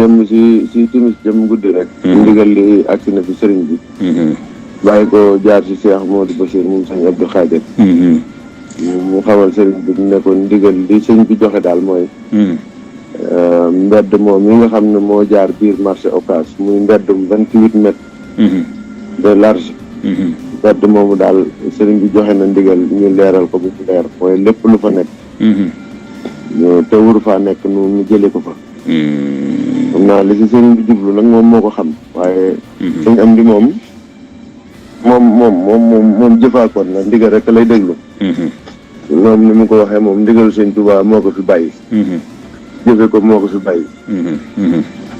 dem si timis jëm guddi rek. ndigal li agsi na fi sëriñ bi. bàyyi ko jaar si Cheikh Modou Bachir moom sëñ Abdou Khadir. mu xamal sëriñ bi ne ko ndigal li sëñ bi joxe daal mooy. mbedd moom mi nga xam ne moo jaar biir marché Ocass muy mbeddum 28 mètres. de large. mbedd moomu daal sëriñ bi joxe na ndigal ñu leeral ko bu mu leer mooy lépp lu fa nekk. te wuru faa nekk nu jëlee ko fa. xam naa li si sëriñ bi jublu nag moom moo ko xam waaye. sëñ am di moom jëfaakoon na ndigal rek lay déglu. moom ni mu ko waxee moom ndigalu sëñ Tuubaa moo ko fi bàyyi. jëfe ko moo ko fi bàyyi.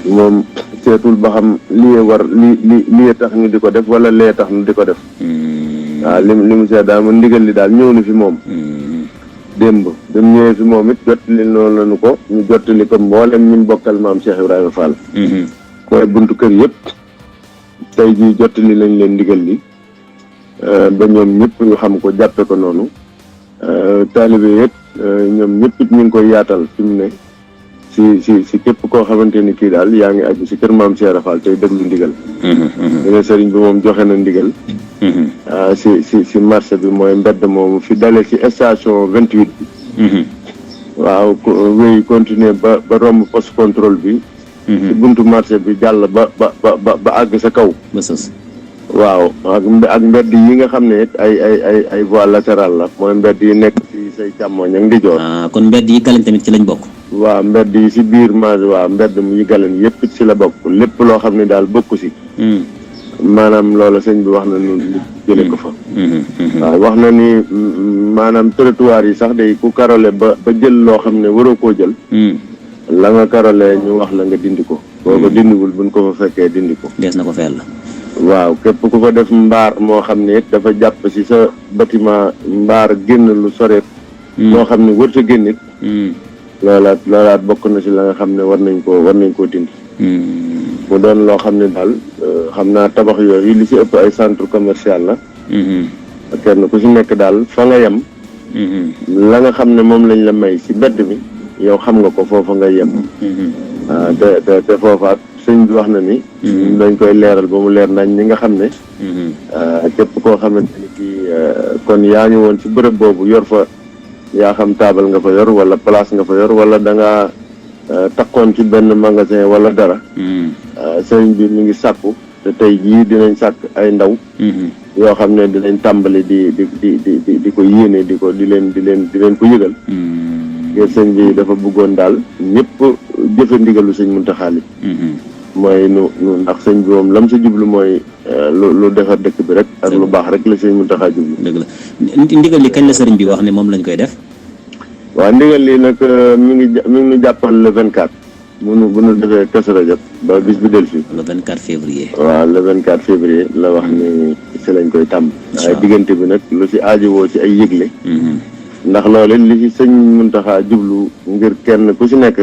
moom seetul ba xam lii tax ñu di ko def wala lee tax ñu di ko def. waaw li mu seet daal man ndigal li daal ñëw na fi moom. démb bi mu ñëwee fi moom it jottali noonu lañu ko ñu jottali ko mboolem ñu bokkal maam Cheikh Ibrahima Fall. mooy buntu kër yëpp tey jii jottali lañ leen ndigal li ba ñoom ñëpp ñu xam ko jàppe ko noonu. taalibe yëpp ñoom ñëpp it ñu ngi koy yaatal fi mu ne si képp koo xamante ni kii daal yaa ngi aju si kër maam Cheikh Ibrahima Fall tey déglu ndigal. dina sëriñ bi moom joxe na ndigal. si marché bi mooy mbedd moomu fi dale si station 28 bi. waaw wéy continuer ba romb poste contrôle bi. si buntu marché bi jàll ba àgg sa kaw. ba sës. waaw ak mbedd yi nga xam ne it ay voie latérale la mooy mbedd yi nekk si say càmmoñ ak ndijoor. kon mbedd yi galen tamit ci lañ bokk. waaw mbedd yi si biir marché waaw mbedd yi galen yëpp it si la bokk lépp loo xam ne daal bokku si. maanaam loolu sëñ bi wax na nu jële ko fa. waaw wax na ni maanaam trottoir yi sax day ku karole ba jël loo xam ne waroo koo jël. la nga karole ñu wax la nga dindi ko. boo ko dindiwul buñ ko fa fekkee dindi ko. dees na ko fayal la. waaw képp ku ko def mbaar moo xam ne it dafa jàpp si sa bâtiment mbaar génn lu soreet. moo xam ne wër sa génn it. loolaat bokk na si la nga xam ne war nañ koo dindi. mu doon loo xam ne daal xam naa tabax yooyu li si ëpp ay centre commercial la. kenn ku si nekk daal fa nga yem. la nga xam ne moom lañ la may si mbedd mi yow xam nga ko foofa nga yem. te foofaat sëñ bi wax na ni. dañ koy leeral ba mu leer nañ ñi nga xam ne. képp koo xamante ni kii kon yaa ngi woon si bërëb boobu yor fa yaa xam taabal nga fa yor wala place nga fa yor wala da nga takkoon ci benn magasin wala dara. sëriñ bi mi ngi sàkku te tey jii dinañ sàkk ay ndaw. yoo xam ne dinañ tàmbali di ko yéene di leen ko yëgal. ngir sëñ bi dafa bëggoon daal ñëpp jëfe ndigalu sëñ Muntaxa li mooy nu ndax sëñ bi moom lam sa jublu mooy lu defar dëkk bi rek ak lu baax rek la sëñ Muntaxa jublu. dëgg la ndigal li kañ la sëriñ bi wax ne moom lañ koy def. waaw ndigal li nag mi ngi nu jàppal le 24. bu nu defee Kazu Rajab ba bis bi del fi le 24 février. waaw le 24 février la wax ni si lañ koy tàmm. waaye diggante bi nag lu si aajowoo ci ay yëgle. ndax loolu li si sëñ Muntaxa jublu ngir kenn ku si nekk.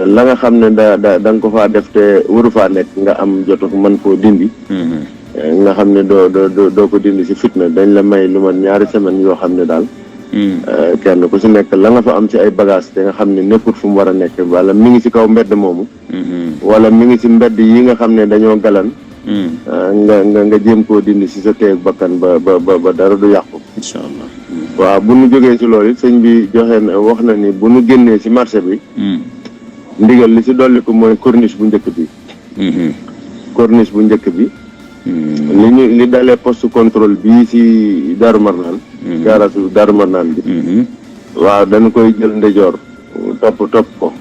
la nga xam ne da nga ko faa def te waru faa nekk nga am jotu mën koo dindi. nga xam ne doo ko dindi si fitna dañ la may lu man 2 semaines yoo xam ne daal. kenn ku si nekk la nga fa am ci ay bagage te nga xam ne nekkul fu mu war a nekk wala mi ngi si kaw mbedd moomu. wala mi ngi si mbedd yi nga xam ne dañoo galan. nga jéem koo dindi si sa teeg bakkan ba dara du yàqu. incha allah. waaw bu nu jógee si loolu sëñ bi wax na ni bu nu génnee si marché bi. ndigal li si dolli ko mooy corniche bu njëkk bi. corniche bu njëkk bi. li dalee poste contrôle bii si Darou Marnaan. garage Darou Marnaan bi. waaw dañu koy jël ndeyjoor topp ko.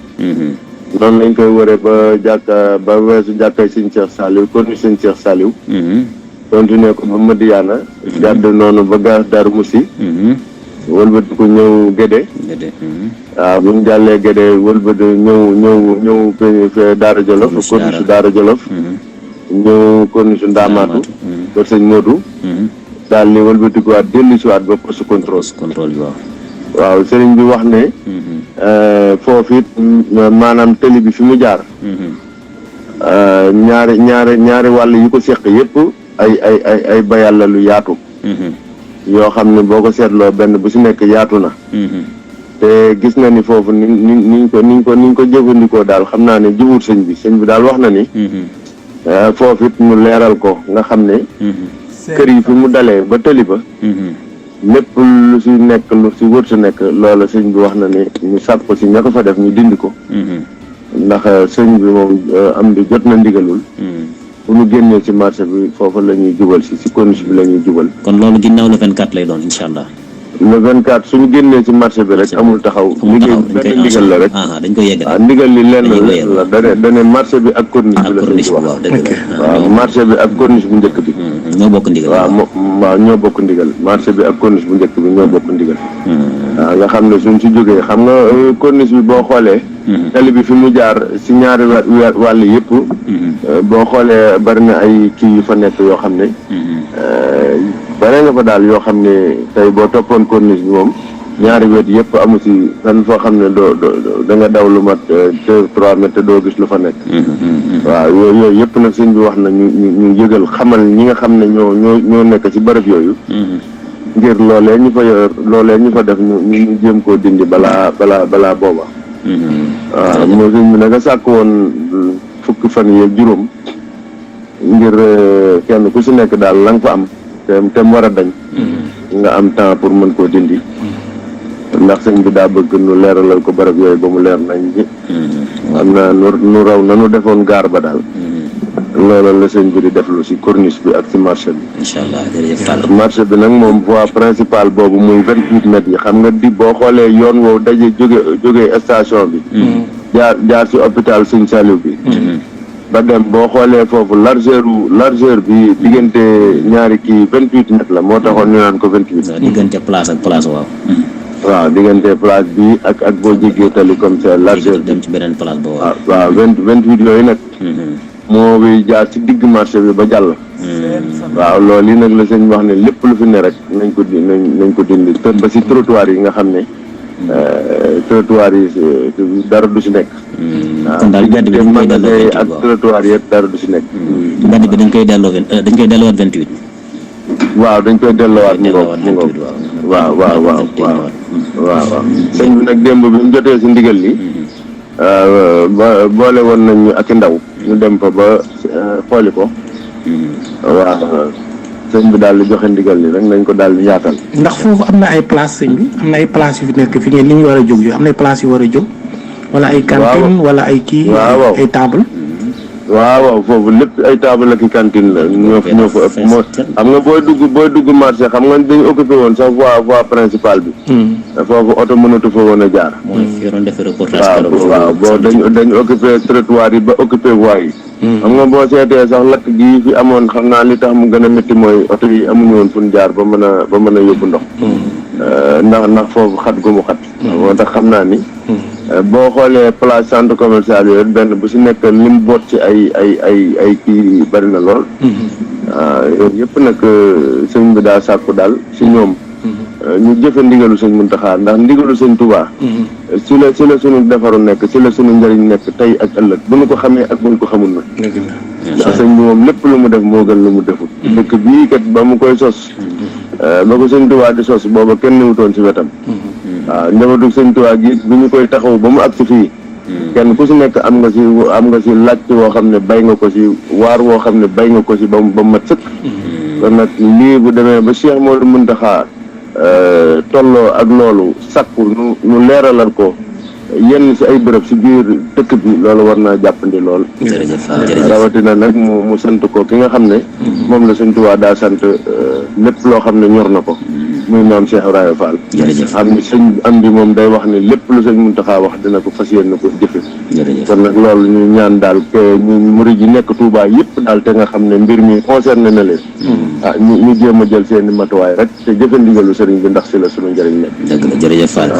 noonu lañ koy wëree ba weesu jàkkay sëñ Cheikh Saliou corniche sëñ Cheikh Saliou. continuer ko ba Madiana. jàdd noonu ba gare Darou Moussi. wëlbati ko ñëw Gédé. waaw bu ñu jàllee Gédé wëlbati ñëw fee Daara Jolof corniche Daara Jolof. ñëw corniche Ndaamaatu. kër sëñ Modou. daal ni wëlbati ko waat dellu si waat ba poste contrôle. bi waaw sëriñ bi wax ne. foofu it maanaam tëli bi fi mu jaar. ñaari wàll yi ko seq yëpp ay bayal la lu yaatu. yoo xam ne boo ko seetloo benn bu si nekk yaatu na. te gis na ni foofu niñ ko jëfandikoo daal xam naa ne jubut sëñ bi daal wax na ni foofu it ñu leeral ko nga xam ne kër yi fi mu dalee ba tëli ba lépp lu si nekk lu si wër su nekk loola sëñ bi wax na ne ñu sàpp ko si ña ko fa def ñu dindi ko ndax sëñ bi moom am di jot na ndigalul bu ñu génnee ci marché bi foofu la ñuy jubal si corniche bi la ñuy jubal. kon loolu ginnaaw le 24 lay doon incha allah. le 24 suñu génnee ci marché bi rek amul taxaw. liggéey benn ndigal la rek. dañ koy yeggale. waaw ndigal li lenn la dane marché bi ak corniche bi la. ak corniche bi waaw dëgg la. waaw marché bi ak corniche bu njëkk bi. ñoo bokk ndigal. waaw ñoo bokk ndigal marché bi ak corniche bu njëkk bi ñoo bokk ndigal. waaw nga xam ne suñ si jógee xam nga corniche bi boo xoolee. tali bi fi mu jaar si ñaari wàll yëpp. boo xoolee bari na ay kii yu fa nekk yoo xam ne. bare nga fa daal yoo xam ne tey boo toppoon corniche bi moom ñaari wet yëpp amu si fan foo xam ne doo da nga daw lu mat 2-3 mètres te doo gis lu fa nekk. waaw yooyu yëpp nag sëñ bi wax na ñu yëgal xamal ñi nga xam ne ñoo nekk ci bërëb yooyu. ngir loolee ñu fa def ñu jéem koo dindi balaa booba. waaw moo sëñ bi nag a sàkk woon fukki fan yeeg juróom ngir kenn ku si nekk daal la nga fa am te mu war a dañ nga am temps pour mën koo dindi ndax sëñ bi daa bëgg nu leeralal ko barab yooyu ba mu leer nañ ji am na nu raw nanu defoon gaar ba daal loolu la sëñ bi di def lu si corniche bi ak si marché bi. incha allah jërëjëf marché bi nag moom voie principale boobu muy 28 mètres yi xam nga boo xoolee yoon woowu daje jógee station bi. jaar si hôpital Sëñ Saliou bi. ba dem boo xoolee foofu largeur bi diggante ñaari kii 28 mètres la moo taxoon ñu naan ko 28. diggante place ak place waaw. waaw diggante place bi ak boo jéggee tali comme ça largeur bi dem ci beneen place boobu. waaw 28 yooyu nag. moo bi jaar ci digg marché bi ba jàll. waaw loolu yi nag la sëñ wax ne lépp lu fi ne rek nañ ko dindi ba si trottoir yi nga xam ne trottoir yi dara du si nekk. kon daal mbedd bi dañ koy delloo 28 ak trottoir yëpp dara du si nekk. mbedd bi dañ koy delloowaat 28. waaw dañ koy delloowaat mu ngoog waaw sëñ bi nag démb bi mu jotee si ndigal li boole woon nañ ñu ak i ndaw ñu dem fa ba xooli ko. waaw sëñ bi daal di joxe ndigal li rek nañ ko daal di yaatal. ndax foofu am na ay place sëñ bi am na ay place yu fi nekk fi ngeen ni ñu war a jóg yu am na ay place yu war a jóg. wala ay cantine wala ay kii. ay table. waaw foofu lépp ay table ak i cantine la ñoo fa ëpp moo xam nga booy dugg marché xam nga dañu occupé woon sax voie principale bi. foofu oto mënatu fa woon a jaar. mooy fi doon defee reportage. waaw boo dañu occupé trottoir yi ba occupé voie yi. xam nga boo seetee sax lakk gi fi amoon xam naa li tax mu gën a métti mooy oto yi amuñu woon fu ñu jaar ba mën a yóbbu ndox. ndax foofu xat gu mu xat. moo tax xam naa ni. boo xoolee place centre commercial yooyu benn bu si nekk lim boot ci ay kii bari na lool. yooyu yëpp nag sëñ bi daa sàkku daal si ñoom. ñu jëfe ndigalu sëñ Muntaxa ndax ndigalu sëñ Tuubaa. si la suñu defaru nekk si la suñu njëriñ nekk tey ak ëllëg bu ñu ko xamee ak bu ñu ko xamul nag. ndax sëñ bi moom lépp lu mu def moo gën lu mu defut. dëkk bii kat ba mu koy sos. ba ko sëñ Tuubaa di sos booba kenn newutoon si wetam. waaw njabootu sëñ Tuubaa gi bi ñu koy taxaw ba mu agsi fii kenn ku si nekk am nga si laajte woo xam ne bay nga ko si waar woo xam ne bay nga ko si ba mat sëkk. kon nag lii bu demee ba Cheikh Modou Mountakha tolloo ak loolu sakku nu leeralal ko yenn si ay bërëb si biir dëkk bi loolu war naa jàppandi lool. rawatina nag mu sant ko ki nga xam ne moom la sëñ Tuubaa daa sant lépp loo xam ne ñor na ko muy maam Cheikh Ibrahima Fall. xam ni sëñ am bi moom day wax ne lépp lu sëñ Muntaxa wax dina ko fas yéene ko jëfe. kon nag loolu ñu ñaan daal ke ñu murid yi nekk Touba yëpp daal te nga xam ne mbir mi concerné na leen. ñu jéem a jël seeni matuwaay rek te jëfe ndigalu sëriñ bi ndax si la sunu njëriñ nekk. dëgg la jërëjëf Fall.